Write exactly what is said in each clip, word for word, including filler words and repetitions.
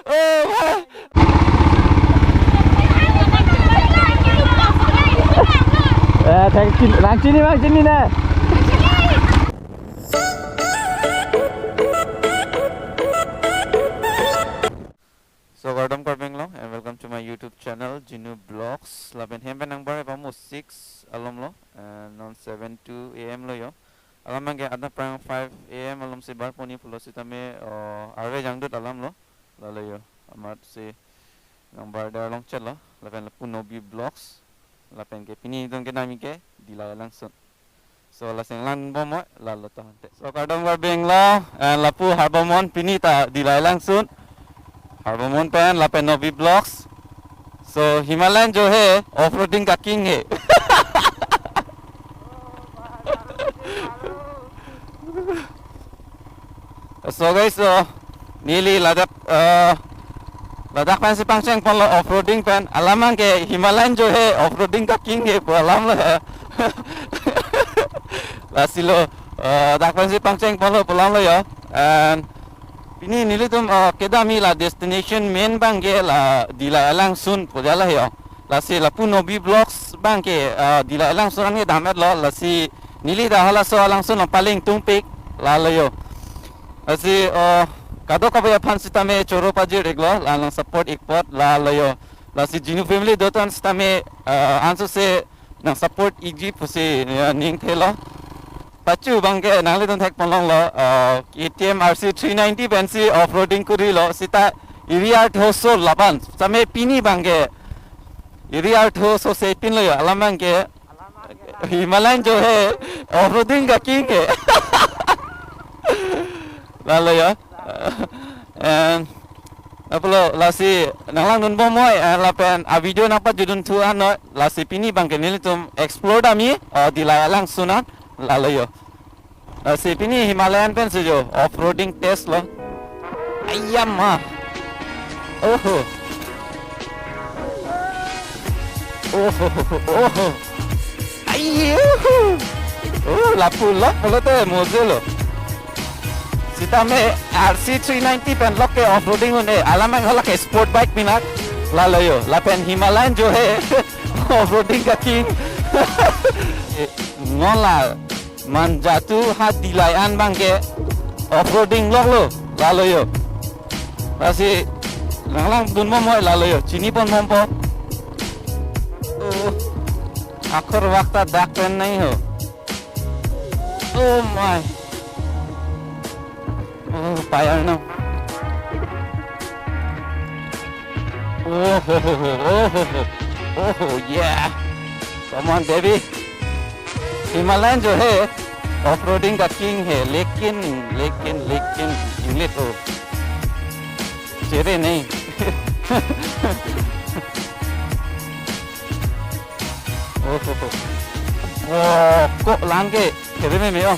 Oh, bhai. Eh, thank you. Nang chini, nang chini na. So, kardom Karbi Anglong, and welcome to my YouTube channel, Jinu Vlogs. Lapen hem pen nangbar pamo six alom lo, and non seven two A M lo jo. Alam abangke adap prang five A M alom si bar poni pulo sitame, oh, arve jangdut alam lo. Lalo jo, amat si nangbar dar long chet lo, lapen lapu Nobi Vlogs, lapen ke pini itum ke nami ke Dillai Langsun. So, lasi nanglangbom noi, lalo to ante. So, kardom Karbi Anglong, and lapu harbomnon pini ta Dillai Langsun. Harbomnon pen lapen Nobi Vlogs. So, Himalayan jo hai, off-roading ka king hai. So guys, so neli ladak, eh, ladak pensi pangcheng ponlo off-roading pen. Alam abangke Himalayan jo hai, off-roading ka king hai pu alam lo. Lasi lo, eh, ladak pensi pangcheng ponlo pu alam lo jo. And pini nelitum, eh, kedamji la destination main abangke la Dillai Langsun pu jala hai jo. Lasi lapu Nobi Vlogs abangke, eh, Dillai Langsun an kedam-et lo, lasi neli ta halaso alangsun along paling tungpik, lalo jo. Lasi, eh, kadokave aphan sitame choro pajir-iklo, la nang support-ik apot, lalo jo. Lasi Jinu family doton sitame, eh, ansose nang support-ikji pusi, eh, ning thelo. Pachu abangke nanglitum thek ponlonglo, eh, K T M R C three ninety pensi off-roading kurilo, sita eri artho so laban. Sitame pini abangke eri artho so sepinlo jo, alam abangke Himalayan jo hai, off-roading ka king hai. Lalo jo. And apotlo lasi nanglangdunbom noi, eh, lapen a video nangpajutdunthu-an noi, lasi pini abangke nelitum explore damji, eh, Dillai Langsun an, lalo jo. Lasi pini Himalayan pensi jo off-roading test lo. Ayam ah. Oho. Oho, oho. Ayuhu. Oh, lapu lok pulote mojelo. Sitame R C three ninety pen lok ke off-roading un-e. Alam abang halake sport bike pinak. Lalo jo. Lapen Himalayan jo hai, off-roading ka king. Eh, non la Manjatu ha Dillai an abangke off-roading loklo, lalo jo. Lasi nanglangdunbom noi, lalo jo, chiniponbompo. Oh, akhor wakta dak pen nahi ho. Oh my. Oh, payar no. Oh, ho, ho, ho, oh, ho, ho. Oh, ho, yeah. Come on, baby. Himalayan jo hai, off-roading ka king hai, lekin, lekin, lekin, English ho. Chere nahi. Oh, ho, ho. Wow, kok lang ke, kere me me oh.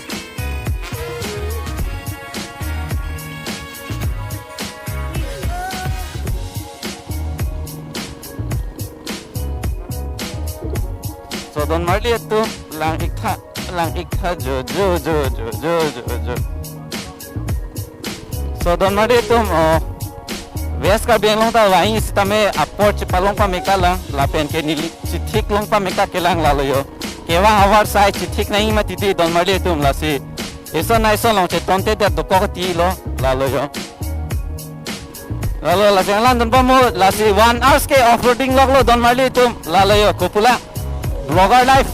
So, don marli atum, lang-ik tha, lang-ik tha, jo, jo, jo. So, don marli atum, oh, West Karbi Anglong ta vangji sitame apor chepalong pameka lang, lapen ke neli chethik long pameka kelang, lalo jo. Kevang avar sai chethik nangji mati di don marli atum, lasi ison na ison along chetontedet dokok ti lo, lalo jo. Lalo, lasi nanglangbompo, lasi one hours ke off-roading loklo don marli atum, lalo jo, kopulang. Vlogger life.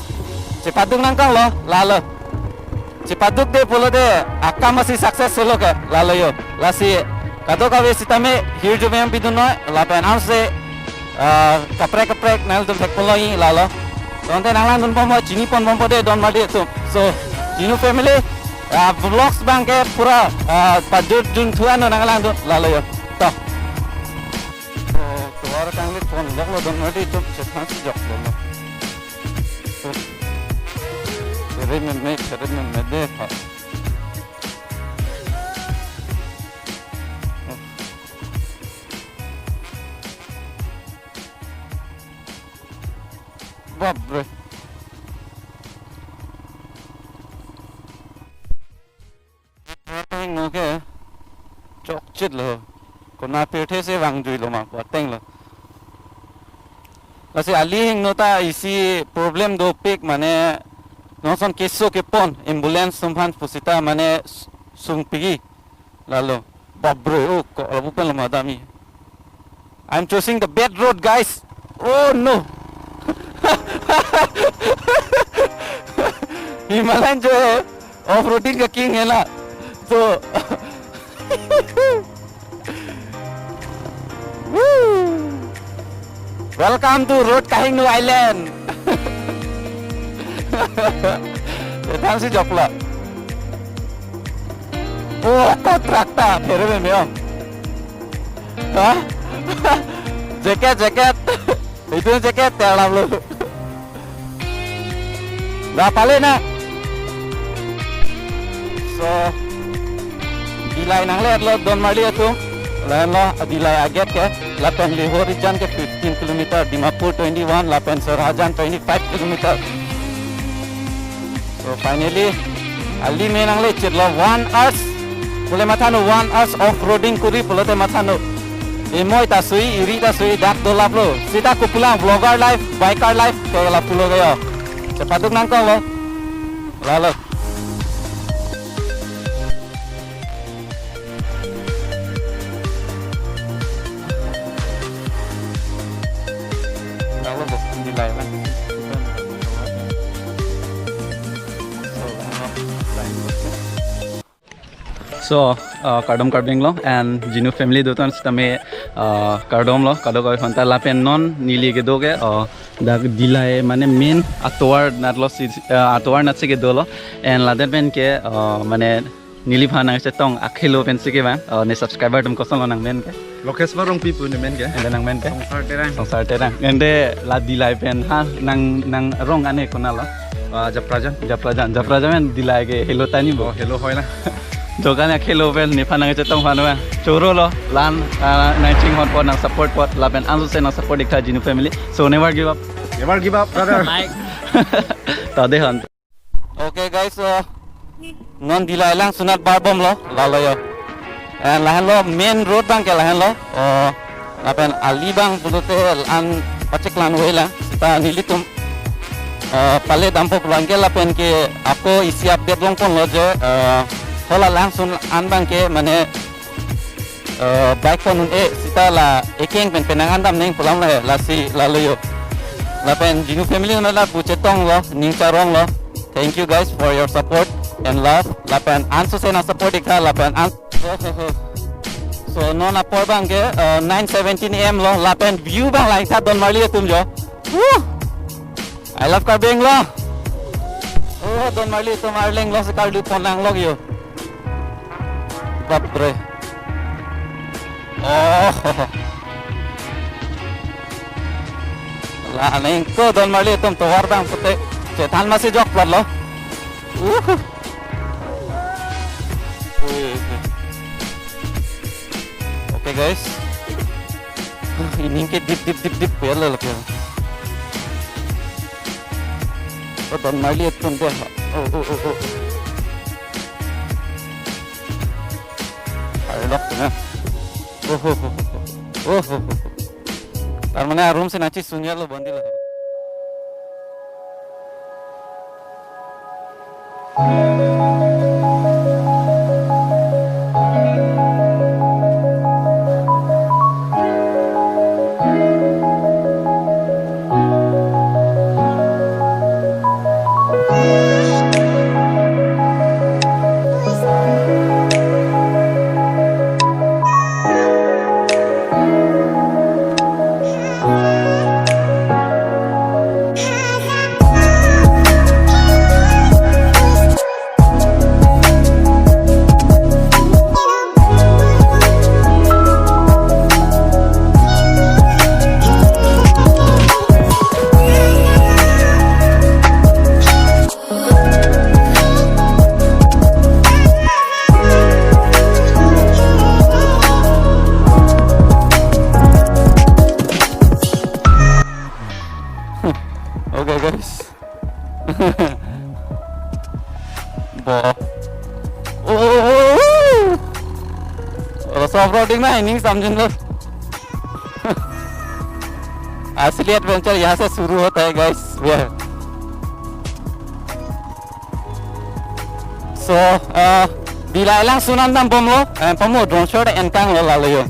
Chepaduk nangkoklo, lalo. Chepadukde pulote akam asi success selo ke, lalo jo. Lasi kadokave sitame hirjume pidun noi, lapen anse, ah, kaprek kaprek nangtum thek ponlongji, lalo. Tangte nanglangdunbompo, chiniponbompo de don marli atum. So, Jinu family, ah, vlogs abangke pura, ah, pajutdunthu-an nanglangdun, lalo jo. To. To, tovar kangli ponloklo don marli atum, chethan si joklo. Chere meme, chere meme de ha. Bap re. Ngoke. tokchit lo. Konat pirthe si vangjuilo ma pu ateng lo. Lasi ali hingno ta isi problem dopik mane non ason keso kepon ambulance atum aphan pusita mane s-, sungpik-i. Lalo, bapre, oh, ko lapu pen lo madam-i. I'm choosing the bad road, guys. Oh no. Himalayan jo off-roading ka king hai na. So, woo. Welcome to Road Kahingno Island. Tangsi joklo. Oh, ko truck ta phere me me, oh. Ha? Jacket, jacket. Itu jacket, terlap lo. Dah balik na. So, Dillai nangledet lo Don Marli atum. Lahenlo Dillai agate ke. Lapen Lehor-ijan ke fifteen kilometer, Dimapur twenty-one, lapen Sirhajan twenty-five kilometer. So finally, ali me nanglechitlo one hours. Pule mathanon one hours off-roading kuri pulote mathanon. Imoi ta sui, iri ta sui, dak dolaplo. Sita kopulang vlogger life, biker life, ke lapulo ke yo. Chepaduk nangkoklo. Lalo. Lalo bos, Dillai lang. So, uh, kardom Karbi Anglong and Jinu family doton sitame, uh, kardomlo, kadokave aphanta lapen non neli kedo ke, uh, dak Dillai mane main atovar natlo si, uh, atovar natsi kedolo, and ladak pen ke, uh, mane neliphan nangchetong akhelo pensi kevang, uh, ne subscriber atum kosonlo nangmen ke. Lokeshwar Rongpi pu ne men ke. Ante nangmen ke? Songsar Terang. Songsar Terang. Ante la Dillai pen ha nang, nangrong ane konatlo? Ah, Japrajan. Japrajan. Japrajan pen Dillai ke helo ta ni bo. Oh, helo hoi na. Dokan akhelo pen nephan nangchetong aphan ba. Chorolo la-an, ah, nangchinghon apot nang support apot lapen ansose nang support iktha Jinu family. So never give up. Never give up, brother. Like. Ta dei han. Okay guys, so non Dillai lang sunat barbomlo, lalo yo. And lahenlo main road abang ke lahenlo. Oh, lapen ali abang pulote la-an pacheklang wei lang. Sita nelitum, eh, pale dampo pulang ke lapen ke ako isi update longponlo je, eh, hala langsun an abang ke mane eh, bike phone un-e sita la ekeng pen penang andam neng pulang la he, lasi lalo yo. Lapen Jinu family na lapu chetonglo, ning charonglo. Thank you guys for your support and love. Lapen ansose nang support iktha lapen an. So non apor abang ke, eh, nine seventeen A M lo, lapen view abang lang tha Don Marli atum jo. Woo! I love Karbi Anglong. Oh, Don Marli atum arleng lo si karlu pon nanglok yo. Bapre. Oh. La aneng ko Don Marli atum tovar abang pute. Chethan masi jokplotlo. Uh. Ui. Okay guys. Ining ke dip dip dip dip ya lo ke. Oh, Don Marli atum dei. Oh, oh, oh, oh. Arlok na. Oh, oh, oh, oh. Oh, oh, oh, oh. Tar mane arum si nachi sunya lo bandi lo. Okay, guys. Bo. Oh, oh, oh, oh. Oh, So off-roading na ining samjin lo. Asli adventure yahan se shuru hota hai, guys. Yeah. So, uh, bilai lang sunam dam bomlo, and pamo drone shot and kang lo lalo yo.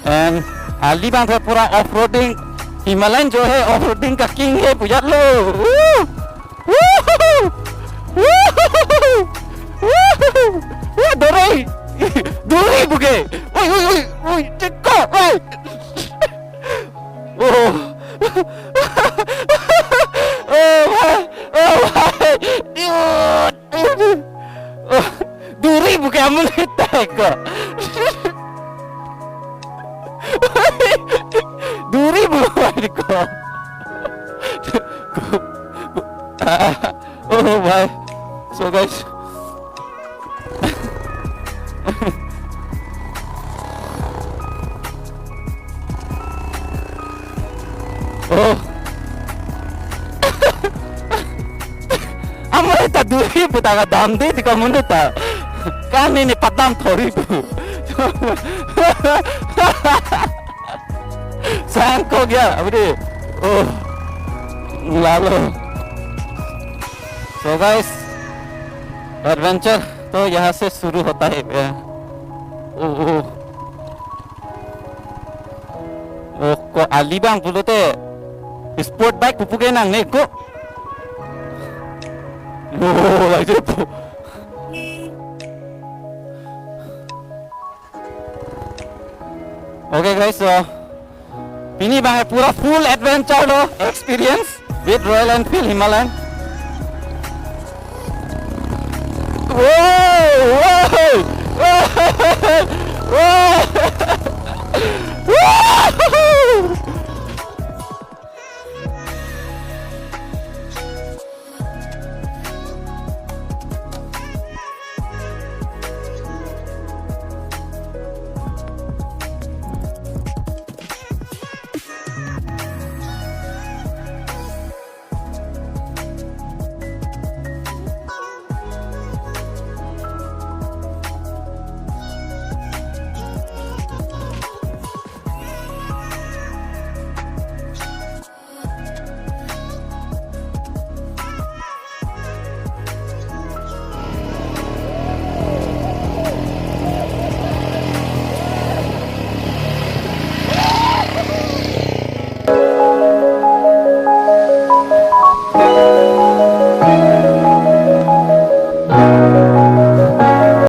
And ali abang pura off-roading, Himalayan jo hai off-roading ka king hai pujat lo. Woo! Woo! Woo! Woo! Woo! Duri! Duri buke! Oi, oi, oi, oi, teko, oi! Oh! Oh, bhai! Oh, bhai! Dude! Oh, duri buke amun teko! Duri buke teko! Oh, bhai. So, guys. Oh. Amun ta duri puta ka damde ti ka amun ta. Kan ini padam thori pu. Sangkok ya, abu de. Oh. Lalo. So guys, adventure to yahan se shuru hota hai. Oh, oh. Oh, ko ali abang pulote sport bike pupu ke nangne ko. Oh, lagi po. Okay guys, so pini abang pura full adventure lo experience with Royal Enfield Himalayan. Wow, wow, wow, wow.